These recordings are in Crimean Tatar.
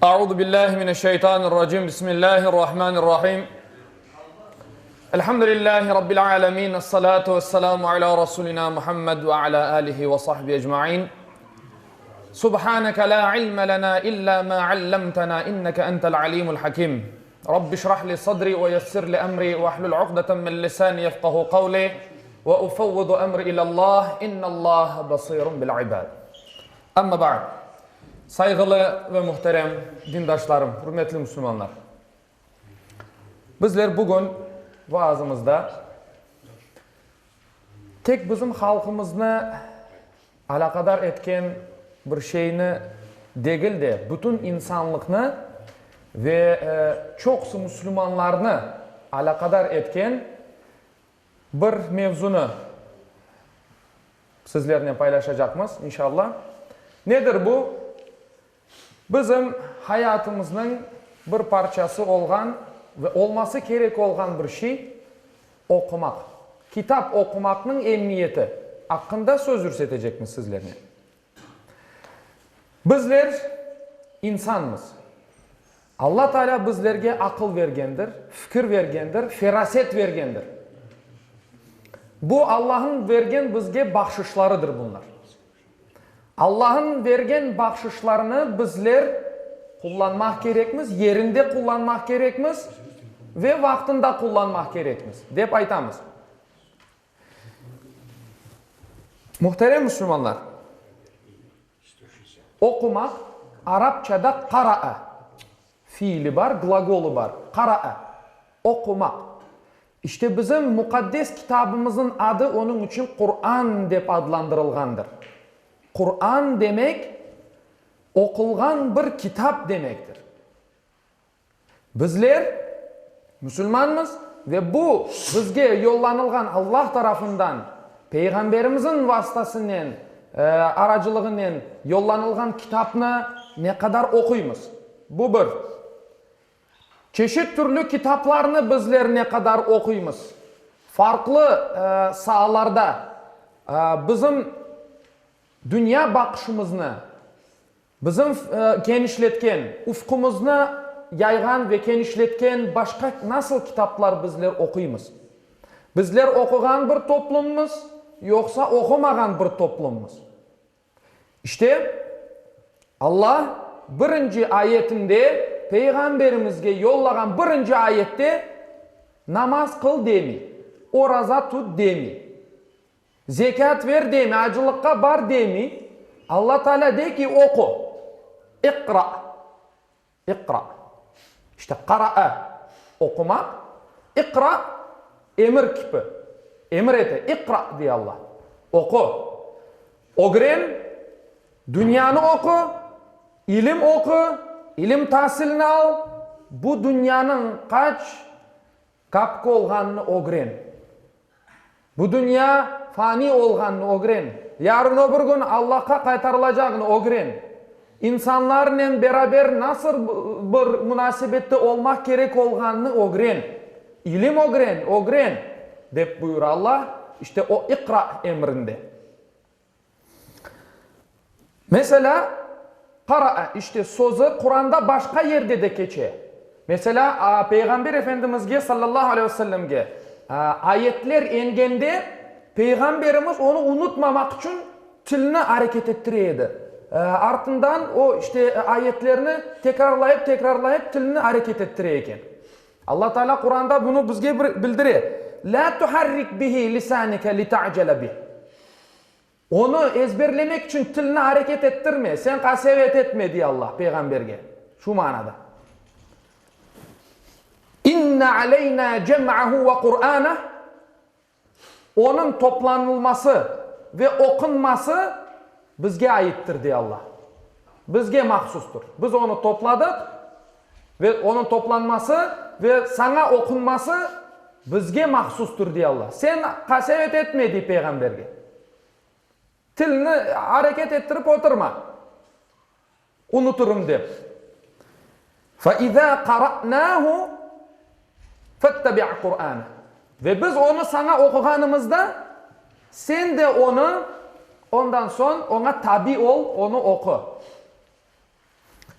Euzu billahi mineşşeytanirracim. Bismillahirrahmanirrahim. Elhamdülillahi rabbil alamin. Essalatu vesselamu ala rasulina Muhammed ve ala alihi ve sahbihi ecmaîn. Subhaneke la ilme lena illa ma allamtena inneke entel alimul hakim. Rabbi şrah li sadri ve yessir li emri ve ahlul uqdeten min lisani yefkahu kavli ve ufevvidu emri ilallah innallaha basirun bil ibad. Amma ba'd. Sayğılı ve muhterem dindaşlarım, ürmetli musulmanlar! Bizler bugün vaazımızda tek bizim halqımıznı alâqadar etken bir şeyni degil de, bütün insanlıqnı ve çoqusı musulmanlarnı alâqadar etken bir mevzunı sizlernen paylaşacaqmız, inşallah. Nedir bu? Bizim hayatımıznıñ bir parçası olğan ve olması kerek olğan bir şey, oqumaq. Kitap oqumaqnıñ emiyeti aqqında söz yürsetecekmiz sizlernen. Bizler insanmız. Alla Teala bizlerge aqıl bergendir, fikir bergendir, feraset bergendir. Bu Allahnıñ bergen bizge bahşışlarıdır bunlar. Allahnıñ bergen bahşışlarını bizler qullanmaq kerekmiz, yerinde qullanmaq kerekmiz ve vaqtında qullanmaq kerekmiz, dep aytamız. Muhterem musulmanlar, oqumaq, arapçada qara'a fiili bar, glagolı bar, qara'a, oqumaq. İşte bizim muqaddes kitabımıznıñ adı onıñ içün Quran dep adlandırılğandır. Quran demek, oqulğan bir kitap demektir. Bizler musulmanmız ve bu bizge yollanılğan Allah tarafından Peyğamberimizniñ vasıtasınen, aracılığınen yollanılğan kitapnı ne qadar oquymız? Bu bir. Çeşit türlü kitaplarnı bizler ne qadar oquymız? Farqlı saalarda bizim dünya baqışımıznı Bizim kenişletken, ufqumıznı yayğan ve kenişletken başqa nasıl kitaplar bizler oquymız? Bizler oquğan bir toplummız, yoqsa oqumağan bir toplummız? İşte, Alla birinci ayetinde Peyğamberimizge yollağan birinci ayette namaz qıl demey, oraza tut demey. Zekât ver demi, acılıqqa bar demi, Alla Teala dey ki, oqu, İqra, İqra. İşte, qara'a, oqumaq, İqra, emir kipi, emir ete, İqra, dey Alla, oqu. Ögren, dünyanı oqu, ilim oqu, ilim tasilini al, bu dünyanıñ qaç Kapka olğanını ögren. Bu dünya fani olğanını ögren. Yarın o bir kün Allahqa qaytarılacağını ögren. İnsanlarnen beraber nasıl bir munasebette olmaq kerek olğanını ögren. İlim ögren, ögren, dep buyura Allah, işte o İqra emrinde. Meselâ, qara'a, işte, sözü Quranda başqa yerde de keçe. Meselâ, Peyğamber Efendimizge, sallallahu aleyhi ve sellemge, ayetler engende, Peyğamberimiz onı unutmamaq içün tilini areket ettire edi. Artından o, işte, ayetlerni tekrarlayıp-tekrarlayıp tilini areket ettire eken. Alla Teala Quranda bunı bizge bildire, Lâ tuharrik bihi lisânike lita'cele bih. Onı ezberlemek içün tilni areket ettirme, sen qasevet etme, dey Alla peyğamberge. Şu manada. İnne aleynâ cem'ahu ve Qur'âneh, Onıñ toplanılması ve oqunması bizge aittir, dey Alla. Bizge mahsustır. Biz onı topladıq ve onıñ toplanması ve saña oqunması bizge mahsustır, dey Alla. Sen qasevet etme, dey peyğamberge. Tilni areket ettirip oturma. Unutırım dep. Fe-izâ qara'nâhu fettabi' Qur'âneh. Ve biz onı saña oquğanımızda, sen de onı, ondan soñ oña tabi ol, onı oqu.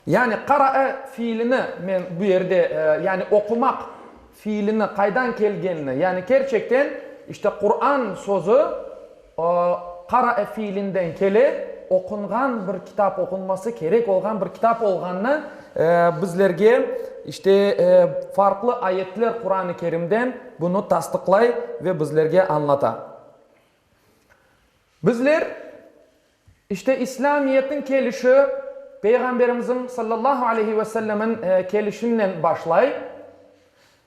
Yani qara'a fiilini men bu yerde, yani oqumaq fiilini qaydan kelgenini, yani kerçekten işte Quran sözü qara'a fiilinden kele, oqunğan bir kitap, oqunması kerek olğan bir kitap olğanını bizlerge işte farqlı ayetler Quran-ı Kerimden bunı tasdıqlay ve bizlerge añlata. Bizler, işte, İslâmiyetniñ kelişi Peyğamberimizniñ, sallallahu aleyhi ve sellemin, kelişinen başlay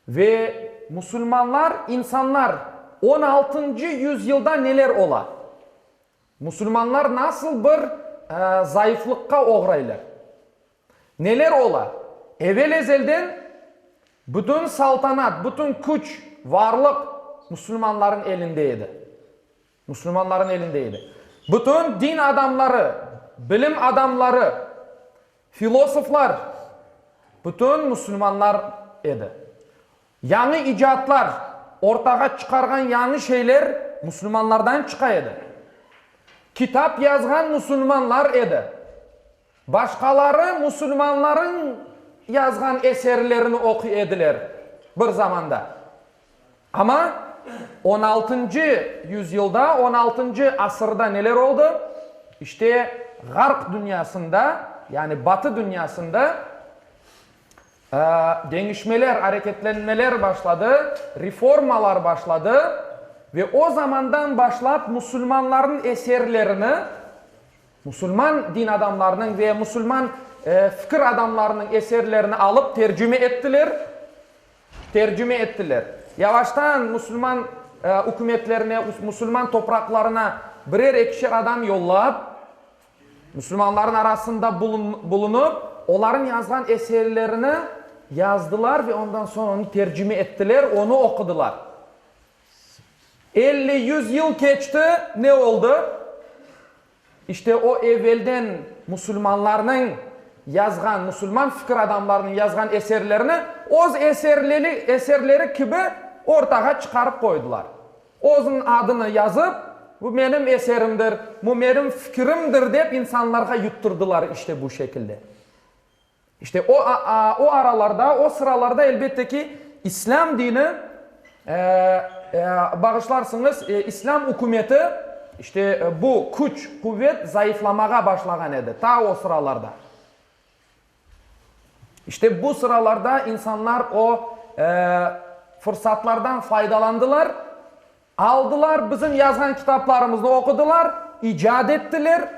ve musulmanlar, insanlar on altıncı yüzyılda neler ola? Musulmanlar nasıl bir zayıflıqqa oğraylar? Neler ola? Evel-ezelden bütün saltanat, bütün küç, varlıq musulmanların elinde edi. Musulmanların elinde edi. Bütün din adamları, bilim adamları, filosoflar, bütün musulmanlar edi. Yañı icatlar, ortağa çıqarğan yañı şeyler musulmanlardan çıqa edi. Kitap yazğan musulmanlar edi. Başqaları musulmanlarıñ yazğan eserlerini oquy ediler bir zamanda. Amma on altıncı yüzyılda, on altıncı asırda neler oldı? İşte, Ğarp dünyasında, yani Batı dünyasında deñişmeler, areketlenmeler başladı, reformalar başladı ve o zamandan başlap musulmanlarnıñ eserlerini, Musulman din adamlarınıñ ve musulman fikir adamlarınıñ eserlerini alıp tercüme ettiler, tercüme ettiler. Yavaştan musulman ükümetlerine, musulman topraqlarına birer-ekişer adam yollap, musulmanların arasında bulunıp, olarıñ yazğan eserlerini yazdılar ve ondan soñ onı tercüme ettiler, onı oqudılar. 50-yüz yıl keçti, ne oldı? İşte o evelden musulmanlarnıñ yazğan, musulman fikir adamlarınıñ yazğan eserlerini öz eserleri, eserleri kibi ortağa çıqarıp qoydılar. Özüniñ adını yazıp, bu menim eserimdir, bu menim fikirimdir dep insanlarğa yuttırdılar işte bu şekilde. İşte o, o aralarda, o sıralarda elbette ki, İslâm dini, bağışlarsıñız, İslâm ükümeti, işte bu küç, quvet zayıflamağa başlağan edi ta o sıralarda. İşte bu sıralarda insanlar o fırsatlardan faydalandılar. Aldılar, bizim yazğan kitaplarımıznı oqudılar, icat ettiler,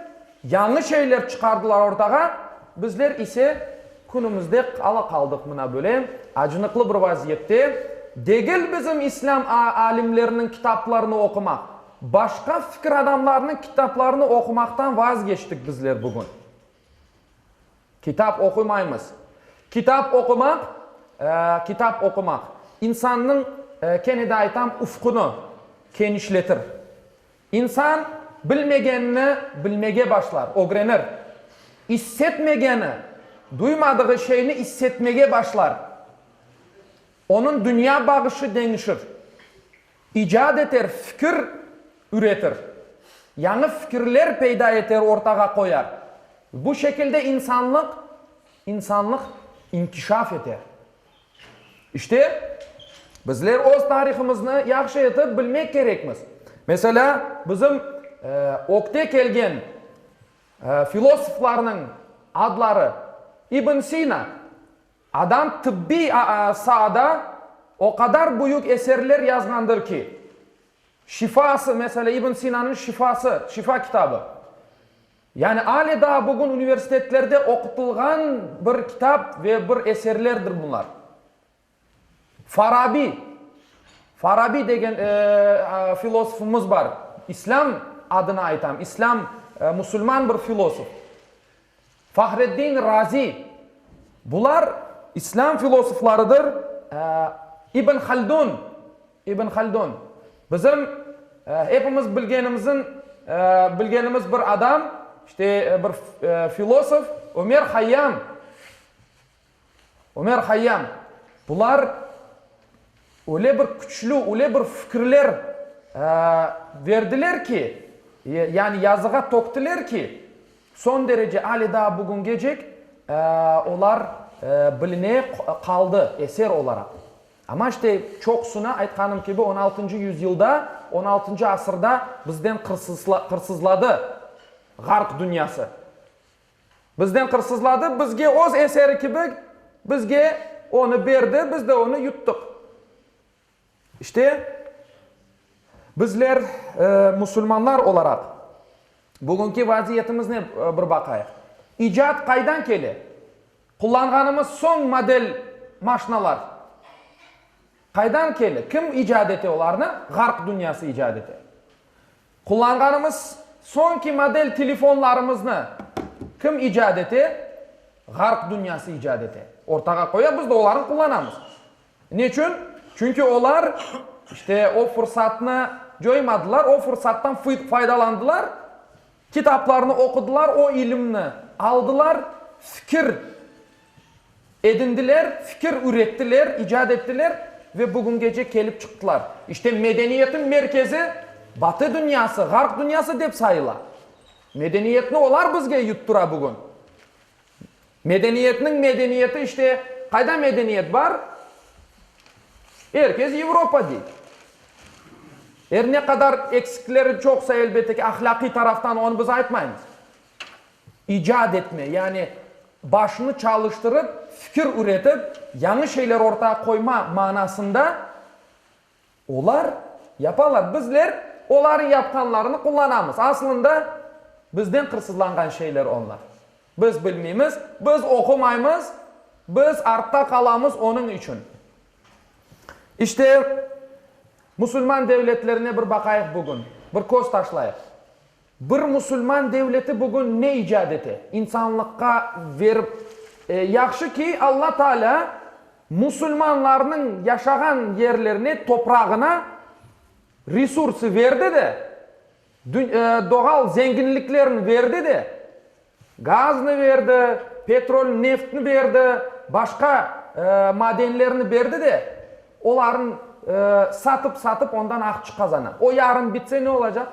yañı şeyler çıqardılar ortağa, bizler ise künümizde qala qaldıq mına böyle acınıqlı bir vaziyette, degil bizim islâm alimleriniñ kitaplarını oqumaq, başqa fikir adamlarınıñ kitaplarını oqumaqtan vazgeçtik bizler bugün. Kitap oqumaymız. Kitap oqumaq, kitap oqumaq, insannıñ, kene de aytam, ufqunı kenişletir. İnsan bilmegenini bilmege başlar, ögrenir. İssetmegeni, duymadığı şeyni issetmege başlar. Onıñ dünya bağışı deñişir. İcat eter, fikir üretir. Yañı fikirler peyda eter, ortağa qoyar. Bu şekilde insanlıq, insanlıq inkişaf eter. İşte, bizler öz tarihımıznı yahşı etip bilmek kerekmiz. Meselâ, bizim ögte kelgen filosoflarnıñ adları İbn Sina, Adam tıbbiy saada o qadar büyük eserler yazğandır ki, Şifası, meselâ, İbn Sinanıñ Şifası, Şifa kitabı, yani ale daa bugün universitetlerde oqutılğan bir kitap ve bir eserlerdir bunlar. Farabi, Farabi degen filosofımız bar, İslâm adına aytam, İslâm, musulman bir filosof. Fahreddin Razi, bular İslâm filosoflarıdır. İbn Haldun, İbn Haldun, bizim epimiz bilgenimizin, bilgenimiz bir adam, işte bir filosof Ömer Hayyam. Ömer Hayyam, bular öyle bir küçlü, öyle bir fikirler berdiler ki, yani yazığa töktüler ki, soñ derece ale daa bugüngecek. Olar biline qaldı eser olaraq. Amma işte çoqusını, aytqanım kibi, on altıncı yüzyılda, on altıncı asırda bizden qırsızladı Ğarp dünyası. Bizden qırsızladı, bizge öz eseri kibi bizge onı berdi, biz de onı yuttıq. İşte, bizler, musulmanlar olaraq, bugünki vaziyetimizni bir baqayıq. İcat qaydan kele? Qullanğanımız soñ model maşnalar qaydan kele? Kim icat ete olarnı? Ğarp dünyası icat ete. Qullanğanımız soñki model telefonlarımıznı kim icat ete? Ğarp dünyası icat ete. Ortağa qoya, biz de olarnı qullanamız. Neçün? Çünki olar, işte, o fırsatnı coymadılar, o fırsattan faydalandılar, kitaplarnı oqudılar, o ilimni aldılar, fikir edindiler, fikir ürettiler, icat ettiler ve bugüngece kelip çıqtılar. İşte, medeniyetin merkezi Batı dünyası, Ğarp dünyası dep sayıla. Medeniyetni olar bizge yuttura bugün. Medeniyetniñ medeniyeti işte, qayda medeniyet bar, er kes Yevropa dey. Er ne qadar eksikleri çoqsa, elbette ki, ahlâqiy taraftan onı biz aytmaymız. İcad etme, yani başını çalıştırıp, fikir üretip, yañı şeyler ortağa qoyma manasında Olar yapalar, bizler olarnıñ yapqanlarını qullanamız. Aslında, bizden qırsızlanğan şeyler onlar. Biz bilmeymiz, biz oqumaymız, biz artta qalamız onıñ içün. İşte, musulman devletlerine bir baqayıq bugün, bir köz taşlayıq. Bir musulman devleti bugün ne icat ete? İnsanlıqqa verip, yahşı ki, Alla Taalâ musulmanlarnıñ yaşağan yerlerine, toprağına resursı verdi de, doğal zenginliklerini verdi de, gaznı verdi, petrol, neftni berdi, başqa madenlerni berdi de, olarnı satıp-satıp ondan aqçı qazana. O yarın bitse ne olacaq?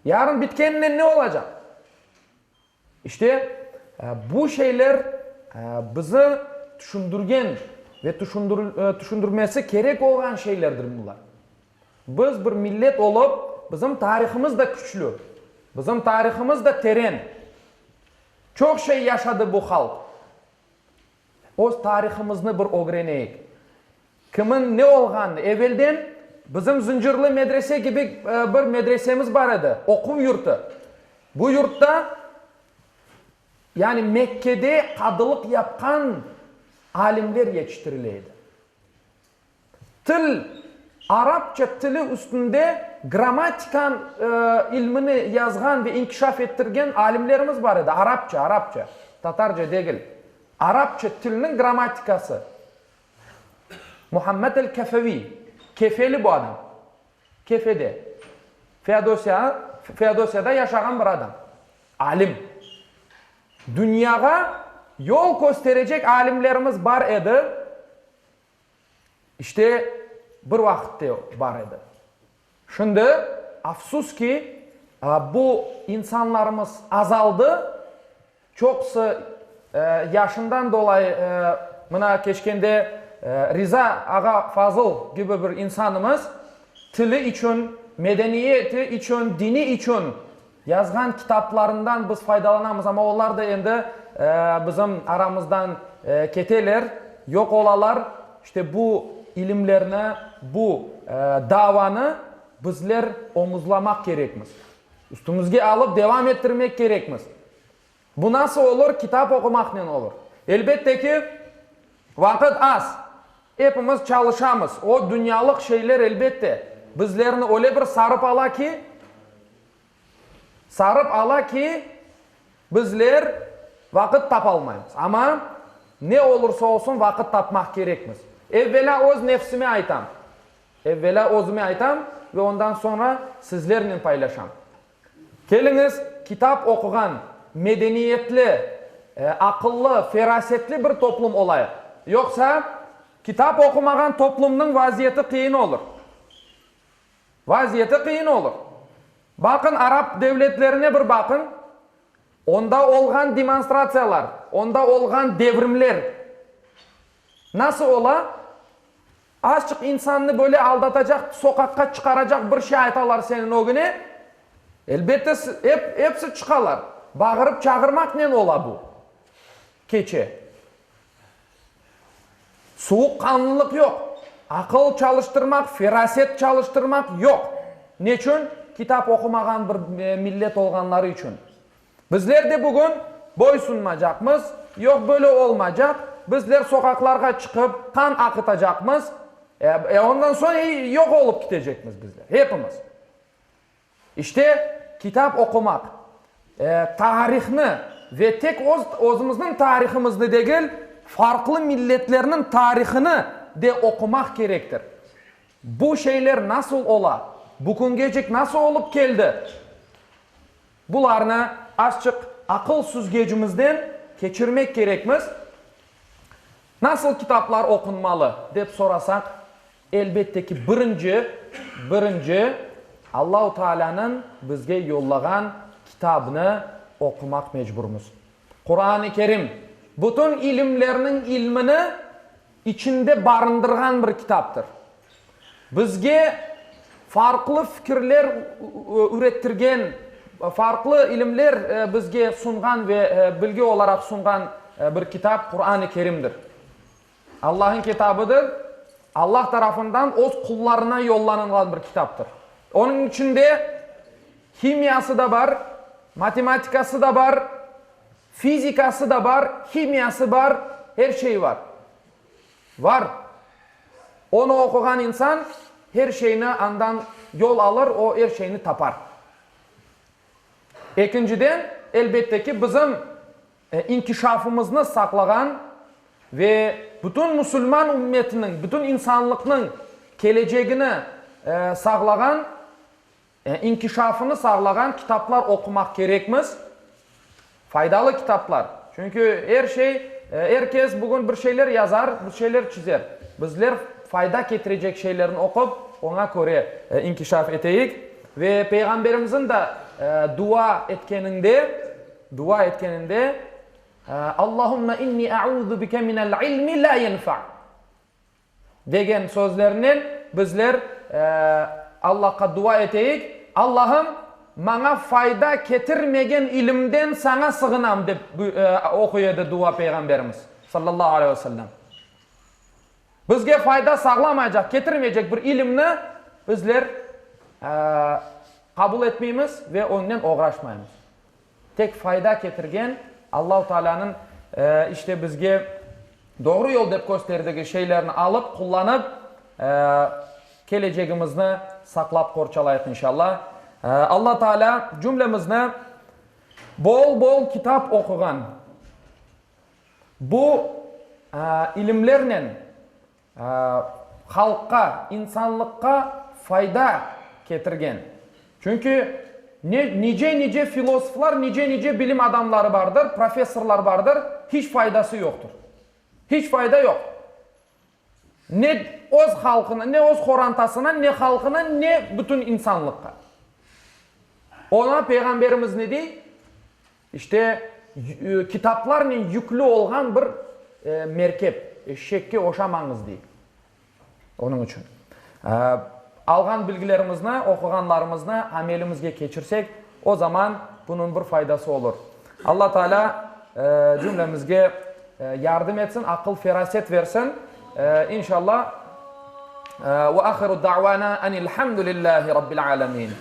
Yarın bitkeninen ne olacaq? İşte, bu şeyler bizi tüşündirgen ve tüşündirmesi kerek olğan şeylerdir bunlar. Biz bir millet olıp, bizim tarihımız da küçlü, bizim tarihımız da teren. Çoq şey yaşadı bu halq. Öz tarihımıznı bir ögreneyik. Kimin ne olğanını, evelden bizim Zıncırlı medrese kibi bir medresemiz bar edi, oquv yurtu. Bu yurtta, yani Mekkede qadılıq yapqan alimler yetiştirile edi. Til, arapça tili üstünde grammatika ilmini yazğan ve inkişaf ettirgen alimlerimiz bar edi, arapça, arapça, tatarca degil, arapça tiliniñ grammatikası. Muhammed el-Kefeviy, Kefeli bu adam, Kefede, Feodosiya, Feodosiyada yaşağan bir adam, alim. Dünyağa yol kösterecek alimlerimiz bar edi. İşte, bir vaqıtte bar edi. Şimdi, afsus ki, bu insanlarımız azaldı, çoqusı yaşından dolayı, mına, keçkende Riza ağa Fazıl kibi bir insanımız tili içün, medeniyeti içün, dini içün Yazğan kitaplarından biz faydalanamız, amma olar da endi bizim aramızdan keteler, yoq olalar. İşte bu ilimlerni, bu davanı bizler omuzlamaq kerekmiz. Üstümizge alıp devam ettirmek kerekmiz. Bu nasıl olur? Kitap oqumaqnen olur. Elbette ki, vaqıt az. Epimiz çalışamız. O dünyalıq şeyler, elbette, bizlerni öyle bir sarıp ala ki, Sarıp ala ki, bizler vaqıt tapalmaymız. Amma ne olursa olsun vaqıt tapmaq kerekmiz. Evvelâ öz nefsime aytam. Evvelâ özüme aytam ve ondan soñra sizlernen paylaşam. Keliñiz, kitap oquğan, medeniyetli, aqıllı, ferasetli bir toplum olayıq. Yoqsa, kitap oqumağan toplumnıñ vaziyeti qıyın olur. Vaziyeti qıyın olur. Baqın, arap devletlerine bir baqın. Onda olğan demonstratsiyalar, onda olğan devrimler nasıl ola? Azçıq insannı böyle aldatacaq, soqaqqa çıqaracaq bir şey aytalar seniñ ögüne, elbette, ep, episi çıqalar. Bağırıp çağırmaqnen ola bu. Keçe. Suvuqqanlılıq yoq. Aqıl çalıştırmaq, feraset çalıştırmaq yoq. Neçün? Kitap oqumağan bir millet olğanları içün. Bizler de bugün boysunmacaqmız, yoq böyle olmaycaq, bizler soqaqlarğa çıqıp qan aqıtacaqmız, e, ondan soñ yoq olıp kitecekmiz bizler, hepimiz. İşte, kitap oqumaq, tarihnı ve tek öz özümizniñ tarihımıznı degil, farqlı milletlerniñ tarihını de oqumaq kerektir. Bu şeyler nasıl ola, bu küngecik nasıl olıp keldi? Bularnı azçıq aqıl süzgecimizden keçirmek kerekmiz. Nasıl kitaplar oqunmalı, dep sorasaq, elbette ki, birinci, birinci Allahu Taalânıñ bizge yollağan kitabını oqumaq mecburmız. Quran-ı Kerim, bütün ilimlerniñ ilmini içinde barındırğan bir kitaptır. Bizge farqlı fikirler ürettirgen, farqlı ilimler bizge sunğan ve bilgi olaraq sunğan bir kitap Quran-ı Kerimdir. Allah'ın kitabıdır, Allah tarafından öz qullarına yollanılğan bir kitaptır. Onıñ içinde himiyası da bar, matematikası da bar, fizikası da bar, himiyası bar, her şey bar. Var. Onı oquğan insan her şeyni andan yol alır, o er şeyni tapar. Ekinciden, elbette ki, bizim inkişafımıznı saqlağan ve bütün musulman ümmetiniñ, bütün insanlıqnıñ kelecegini sağlağan İnkişafını sağlağan kitaplar oqumaq kerekmiz, faydalı kitaplar. Çünki er şey, er kes bugün bir şeyler yazar, bir şeyler çizer. Bizler fayda ketirecek şeylerni oqup, oña köre inkişaf eteyik. Ve Peyğamberimizniñ de dua etkeninde, dua etkeninde, Allahümme inni eûzü bike minel ilmi lâ yenfa. Degen sözlerinen bizler Allahqa dua eteyik, Allahım, maña fayda ketirmegen ilimden Saña sığınam, dep oquy edi dua Peyğamberimiz, sallallahu aleyhi ve sellem. Bizge fayda sağlamaycaq, ketirmeycek bir ilimni bizler qabul etmeymiz ve onnen oğraşmaymız. Tek fayda ketirgen Allahu Taalânıñ, işte, bizge doğru yol dep kösterdigi şeylerni alıp, qullanıp, kelecegimizni saqlap qorçalayıq, inşallah. Alla Taalâ cümlemizni bol-bol kitap oquğan, bu ilimlernen Halqqa, insanlıqqa fayda ketirgen. Çünki nice-nice filosoflar, nice-nice bilim adamları bardır, professorlar bardır, hiç faydası yoqtır. Hiç fayda yoq. Ne öz halqına, ne öz qorantasına, ne halqına, ne bütün insanlıqqa. Oña Peyğamberimiz ne dey? İşte, kitaplarnen yüklü olğan bir merkep, eşekke oşamañız, dey. Onıñ içün, alğan bilgilerimizni, oquğanlarımıznı amelimizge keçirsek, o zaman bunıñ bir faydası olur. Alla Taalâ cümlemizge yardım etsin, aqıl-feraset versin, inşallah. Ve ahiru da'vana enilhamdülillahi rabbil alemin.